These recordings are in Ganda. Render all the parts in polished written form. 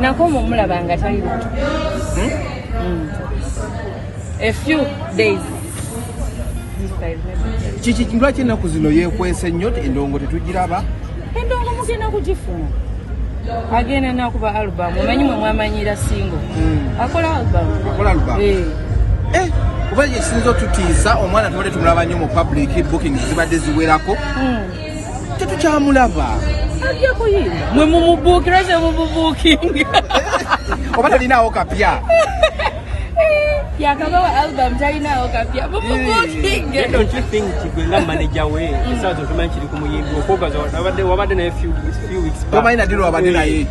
Nakoma omulaba nga tali lubuto. A few days, if I remember. Kiki, lwaki ennaku zino yeekwese nnyo, endongo tetugiraba? Endongo mugenda kugifuna, agenda nakuba album. Omanyi mwe mwamanyira single, akola album. Akola album? Eh. Eh, kuba ekisinza otutiisa, omwana tubadde tumulaba nnyo mu public, bookings zibadde ziwerako, tetukyamulaba. Ajja kuyimba, mwe mumubuukira, ze mumubuukinga. Oba talinaawo kapya? Yakabawa album, talinawo kapya, mumubuukinge. Don't you think nti gwe nga manager we, essaawa zino tomanyi kiri ku muyimbi okwogaza wabadde naye few weeks back? Tomanyi nadiro wabadde naye?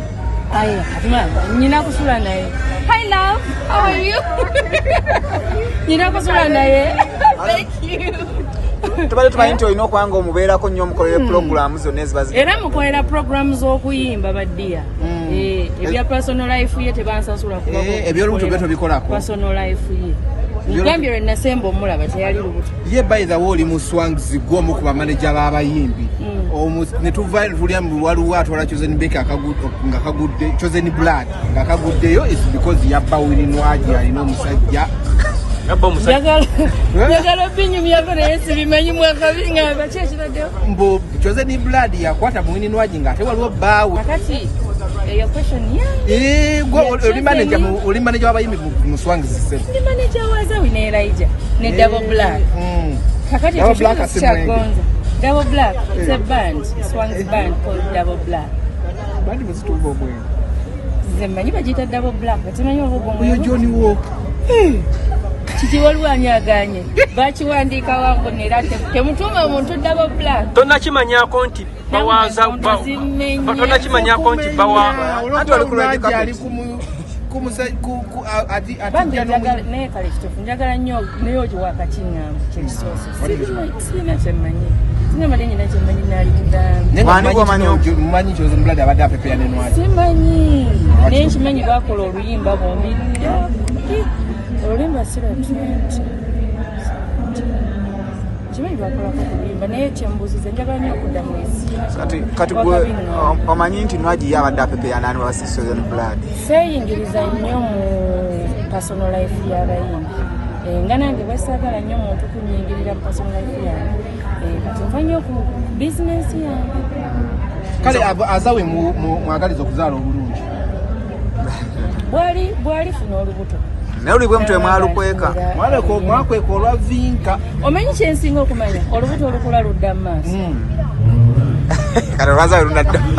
Aya, kati mama nyina kusula naye. Hi love, how are you? Nyina kusula naye. Thank you. Tubadde tumanyi nti olina okuba nga omubeerako nnyo, omukolere pulogulaamu zonna eziba Era mukolera program z'okuyimba baddiya. Eh, ebya personal life ye tebansasula kuba. Eh, ebyolubuto byo tobikolako? Personal life ye, ngambye lwe nasemba omulaba teyali lubuto. Ye, by the way, oli mu Swangs, gwe omu ku bamaneja b'abayimbi. Ne tuva tulya mu waliwo atwala Chosen Becky nga kagudde, Chosen Blood nga kaguddeyo, is because yabba Winnie Nwagi, alina omusajja. Yabba omusajja. Njagala obinyumyako naye sibimanyi, mwakabi ngamba ki ekibaddewo. Mbu Chosen Blood yakwata mu Winnie Nwagi ng'ate waliwo bbaawe. Kakati eyo question yange. Eh, gwe Yeah, oli manager oli manager w'abayimbi mu Swangs se. Ndi manager wa Azawi ne Elijah ne Double Black. Kakati Double ekyo Black kibuuzo asi mwenge. kyagonza. Double Black, it's a band, Swangs band called Double Black. Bandi muzitumba omwenge. Nze mmanyi bagiyita Double Black, temanyi oba ogwo Oyo mwenge. John Walker. Kiki, waliwo ani aganye bakiwandiika wangu nera temutuuma omuntu Double Black. Tonakimanyako nti bawaza Namwe zimenye. Tonakimanyako nti bawa Anti oli ku red Olwokuba ali carpet. ku ku Bambi atijja njagala naye kale kituufu, njagala nnyo naye ogiwakakiŋŋamba kyekisoose. Sirina kyemmanyi, sinamale nyina kyemmanyi naali kugamba. Naye nga Wani gwomanyi? mumanyi Chosen Blood abadde apepeya ne Nwagi. Simanyi, naye nkimanyi bakola oluyimba bombi, oluyimba sira 20 kimanyi bakolako ku luyimba, naye kyembuuziza njagala nnyo okudda mu esi. Kati gwe omanyi nti Nwagi ye abadde apepeya nani waba Chosen Blood? Seeyingiriza nnyo mu personal life y'abayimbi. Eh, nga nange bwesaagala nnyo muntu kunyingirira mu personal life yange. Eh, kati nfa nnyo ku bizinensi yange. Kale Azawi mwagaliza okuzaala obulungi. Bwali funa olubuto. Naye oli bwe mutwe mwalukweka. Mwakweka olwa Vinka. Omanyi kyensinga okumanya, olubuto olukula ludda mu maaso. Kati olwazawe lunadda.